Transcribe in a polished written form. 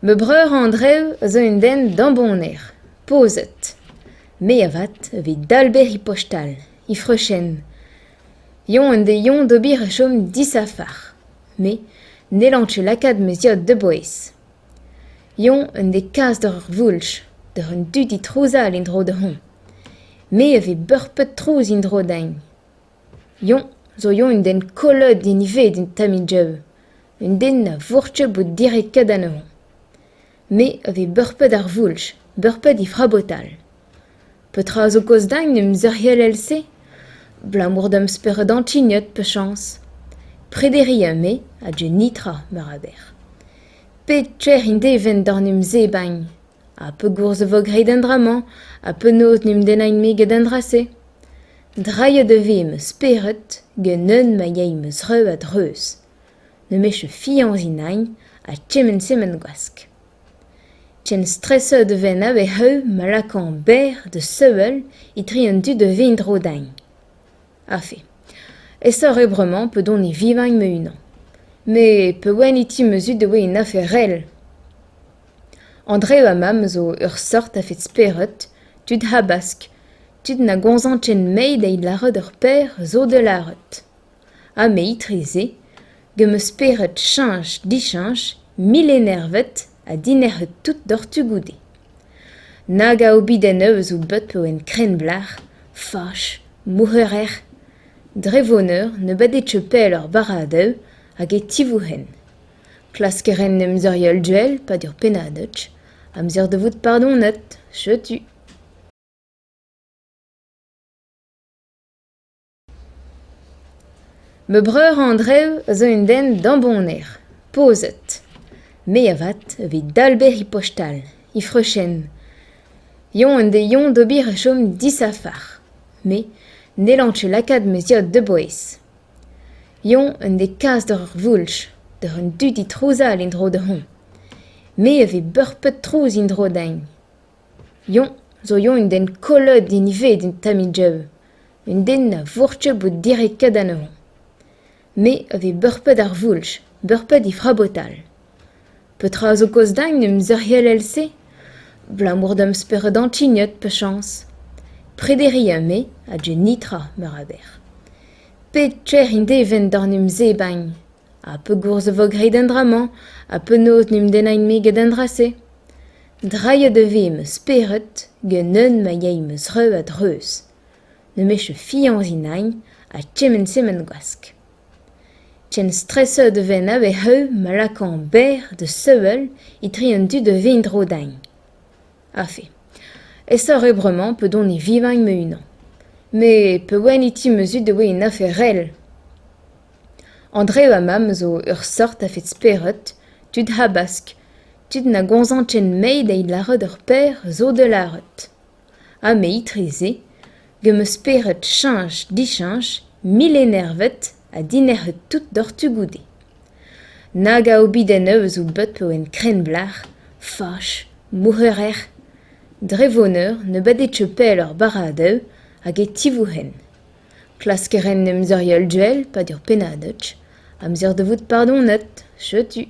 Ma breur Andrev a zo un den damboner, pozet. Me avat a vez dalber e postal, e frechenn. Eñ en dez eñ d'ober a chom disafar. Me n'hellan ket lakaat ma zeod da bouez. Eñ en dez kas d'ur voulj, d'ur un dudi trouzal en-dro dezhañ. Me a vez beurpet trouz en-dro dezhañ. Eñ zo eñ un den kollet din ivez un tammig jeu. Un den a vourche bout diredet anezhañ. Me a vez beurpet ar voulj, beurpet he frabotal. Petra a zo kaoz din em zeurel èl-se ? Abalamour da'm spered añtignot pechañs. Prederiañ me a deu netra meur a bec'h. Pet trec'h int even d'an em zebriñ ? Ha pegoulz e vo graet an dra-mañ ha penaos n'em dennain-me get an dra-se ? Drailhet e vez ma spered gant un ma yay ma zrev a-dreuz. Ne 'm eus ket fiañs ennañ ha kement-se man gwask. Ken streset e ven a-wechoù ma lakaan berr da sevel etre an dud a vez en-dro din. Afe, aesoc'h eo bremañ p'edon e vivañ ma-unan. Met pa oan e ti ma zud e oa un afer all. Andrev ha mamm zo ur seurt a-fet spered, tud habask, tud na gomzan ket 'maet evit lâret ur paer zo da lâret. Ha me etreze, gant ma spered cheñch-dicheñch, mil-enervet ha dinec'het tout doc'htu goude. Nag a obidennoù zo bet pa oan krennblac'h, fach, mouc'heurer. Dre voneur ne bade ket pell ar barradoù hag e tivouc'hen. Klaskeren amzeriol duel 'pad ur pennadig, amzer da vout pardonet, setu. Ma breur Andrev a zo un den damboner, pozet. Me avat a vez dalber e postal, e frechenn. Eñ en dez eñ d'ober a chom disafar. Me n'hellan ket lakaat ma zeod da bouez. Eñ en dez kas d'ur voulj, d'ur un dudi trouzal en-dro dezhañ. Me a vez beurpet trouz en-dro dezhañ. Eñ zo eñ un den kollet din ivez un tammig jeu. Un den a vourche bout diredet anezhañ. Me a vez beurpet ar voulj, beurpet he frabotal. Petra a zo kaoz din em zeurel èl-se ? Abalamour da'm spered añtignot pechañs. Prederiañ me a deu netra meur a bec'h. Pet trec'h int even d'an em zebriñ ? Ha pegoulz e vo graet an dra-mañ ha penaos n'em dennain-me get an dra-se ? Drailhet e vez ma spered gant un ma yay ma zrev a-dreuz. Ne 'm eus ket fiañs ennañ ha kement-se man gwask. Ken streset e ven a-wechoù ma lakaan berr da sevel etre an dud a vez en-dro din. Afe, aesoc'h eo bremañ p'edon e vivañ ma-unan. Met pa oan e ti ma zud e oa un afer all. Andrev ha mamm zo ur seurt a-fet spered, tud habask, tud na gomzan ket 'maet evit lâret ur paer zo da lâret. Ha me etreze, gant ma spered cheñch-dicheñch, mil-enervet ha dinec'het tout doc'htu goude. Nag a obidennoù zo bet pa oan krennblac'h, fach, mouc'heurer. Dre voneur ne bade ket pell ar barradoù hag e tivouc'hen. Klaskeren amzeriol duel 'pad ur pennadig, amzer da vout pardonet, setu.